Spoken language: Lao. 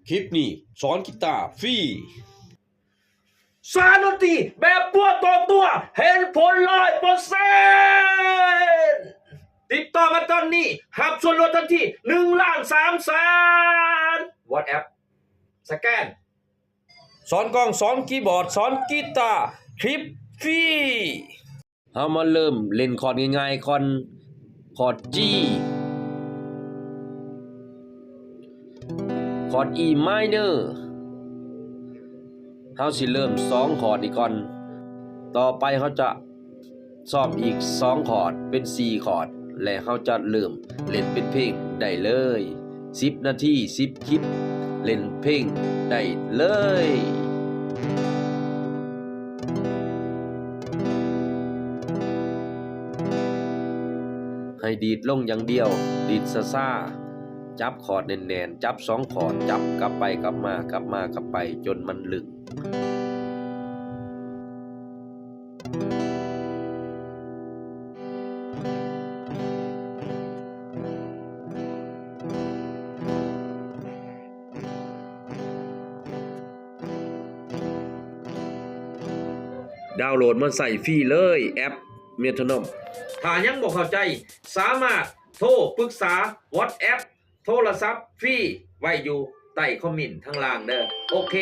ຄລິບນີ້ສອນກີຕາຟຣີ. ສາມນາທີແບບຕົວຕໍ່ຕົວ ເຫັນຜົນຮ້ອຍເປີເຊັນ. ຕິດຕໍ່ມາຕອນນີ້ ຮັບສ່ວນລວດທັນທີ ໜຶ່ງລ້ານສາມແສນ. WhatsApp ສະແກນ. ສອນກອງ ສອນຄີບອດ ສອນກີຕາ ຄລິບຟຣີ. ເຮົາມາເລີ່ມເລ່ນຄອດງ່າຍໆກ່ອນ ຄອດ G ຄອດ E minor. ເຮົາຊິເລີ່ມສອງຄອດນີ້ກ່ອນ. ຕໍ່ໄປເຮົາຈະຊ້ອມອີກສອງຄອດ ເປັນສີ່ຄອດ ແລະ ເຮົາຈະເລີ່ມເລ່ນເປັນເພງໄດ້ເລີຍ. ສິບນາທີ ສິບຄລິບ ເລ່ນເພງໄດ້ເລີຍ. ໃຫ້ດີດລົງຢ່າງດຽວ ດີດຊ້າໆ ຈັບຄອດແໜ້ນໆ ຈັບສອງຄອດ ຈັບກັບໄປກັບມາ ກັບມາກັບໄປ ຈົນມັນລຶ້ງ. ດາວໂຫຼດມາໃຊ້ຟຣີເລີຍ ແອັບ Metronome. ຖ້າຍັງບໍ່ເຂົ້າໃຈ ສາມາດໂທປຶກສາ WhatsApp ໂທລະສັບຟຣີໄວ້ຢູ່ໃຕ້ຄອມເມັນທາງລ່າງເດີ້. ໂອເຄ.